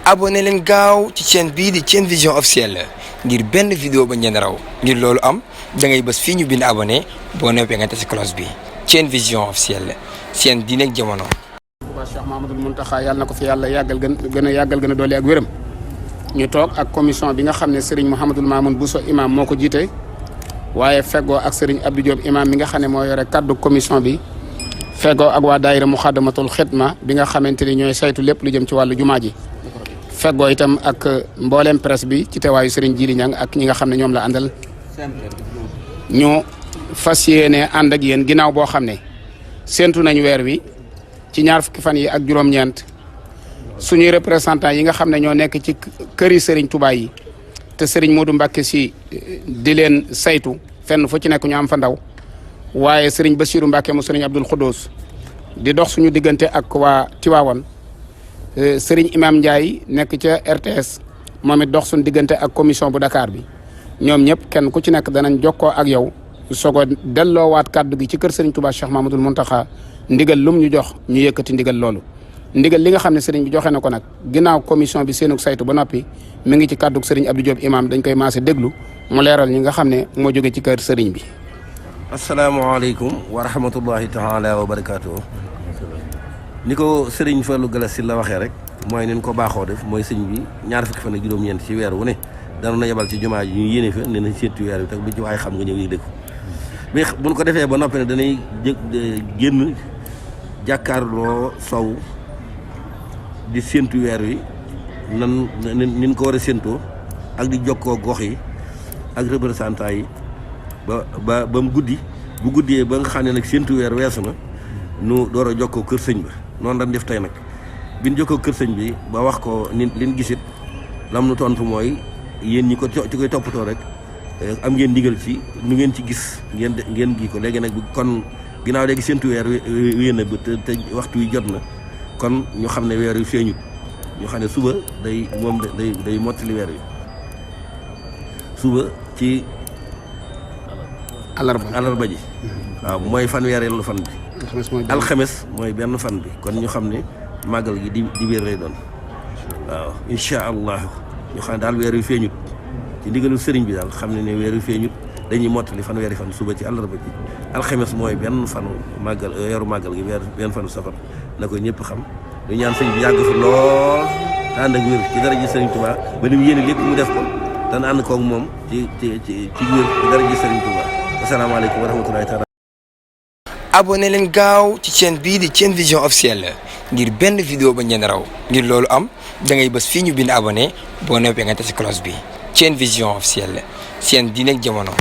abonné leen gaaw ci chaîne bii di Thiene Vision officielle ngir benn vidéo ba ngeen raw ngir loolu am da ngay bës fii ñu bind abonné boo noppee nga tasi cloche bi Thiene Vision officielle seen diine ak jamono. Touba Cheikh Mahamadul Muntaxa yàlla na ko fi yàlla yàggal gën a doole ak wéram ñu toog ak commission bi nga xam ne Serigne Mouhamadul Mamoun Bousso imam moo ko jiite waaye feggoo ak Serigne Abdou Diop imam mi nga xam ne moo yore kaddu commission bi feggoo ak waa daayira Muxaddamatul Xidma bi nga xamante ni ñooy saytu lépp lu jëm ci wàllu jumaa ji feggoo itam ak mboolem presse bi ci teewaayu Serigne Djili Niang ak ñi nga xam ne ñoom la àndal ñu fas yéene ànd ak yéen ginnaaw boo xam ne séentu nañ weer wi ci ñaar fukki fan yi ak juróom-ñeent suñuy représentant yi nga xam ne ñoo nekk ci këri Serigne Touba yi te Serigne Modou Mbacké si di leen saytu fenn fu ci nekk ñu am fa ndaw waaye Serigne Bassirou Mbacké mu Serigne Abdoul Khoudous di dox suñu diggante ak waa Tivaouane Serigne Imam Ndiaye nekk ca RTS moom it dox suñu diggante ak commission bu Dakar bi ñoom ñëpp kenn ku ci nekk danañ jokkoo ak yow soog a delloowaat kàddu gi ci kër Serigne Touba Cheikh Mamadou Mountakha ndigal lum ñu jox ñu yëkkati ndigal loolu ndigal li nga xam ne Serigne bi joxe na ko nag ginnaaw commission bi seenug saytu ba noppi mi ngi ci kàddug Serigne Abdou Diop imam dañ koy maase déglu mu leeral ñi nga xam ne moo jóge ci kër Serigne bi. asalaamaaleykum wa rahmatullahi taala wa barakaatu. ni ko Serigne Fallou Galass la waxee rek mooy nin ko baaxoo def mooy sëñ bi ñaar fukki fan ak juróom-ñeent ci weer wu ne danoon na yebal ci jumaa ji ñu yéene fa ne nañ seetu weer bi tax bu ci waaye xam nga ñëw yëg mais buñ ko defee ba noppi ne danay génn jàkkaarloo sow di séentu weer wi nin ko war a séentoo ak di jokkoo gox yi ak représentant yi ba mu guddi bu guddee ba nga xam ne nag séentu weer weesu na nu door a jokkoo kër sëñ ba noonu dañ def tey nag biñ jokkoo kër sëñ bi ba wax ko ni liñ gisit lam nu tontu mooy yéen ñi ko ci koy toppatoo rek am ngeen ndigal ci nu ngeen ci gis ngeen gi ko léegi nag kon ginnaaw léegi séentu weer wéy na ba te waxtu wi jot na kon ñu xam ne weer wi feeñut ñu xam ne suba day mottali weer wi suba ci alarba ji waaw mooy fanweereelu fan bi alxames mooy benn fan bi kon ñu xam ne màggal gi di wér lay doon waaw incha allah ñu xam ne daal weer wi feeñut ci ndigalu sëriñ bi daal xam ne weer wi feeñut dañuy mottali fanweeri fan suba ci àllarba ji alxames mooy benn fanu màggal weeru màggal gi benn fanu safar na ko ñëpp xam du ñaan sëñ bi yàgg fi lool te ànd ak wér ci dara ji sëriñ Touba ba ni mu yéene lépp mu def ko dana ànd koog moom ci wér ci dara ji sëriñ Touba asalaamaaleykum wa rahmatulahi taala. abonné leen gaaw ci chaîne bii di Thiene Vision officielle ngir benn vidéo ba ngeen raw ngir loolu am da ngay bës fii ñu bind abonné boo noppee nga tasi cloche bi Thiene Vision officielle seen diine ak jamono.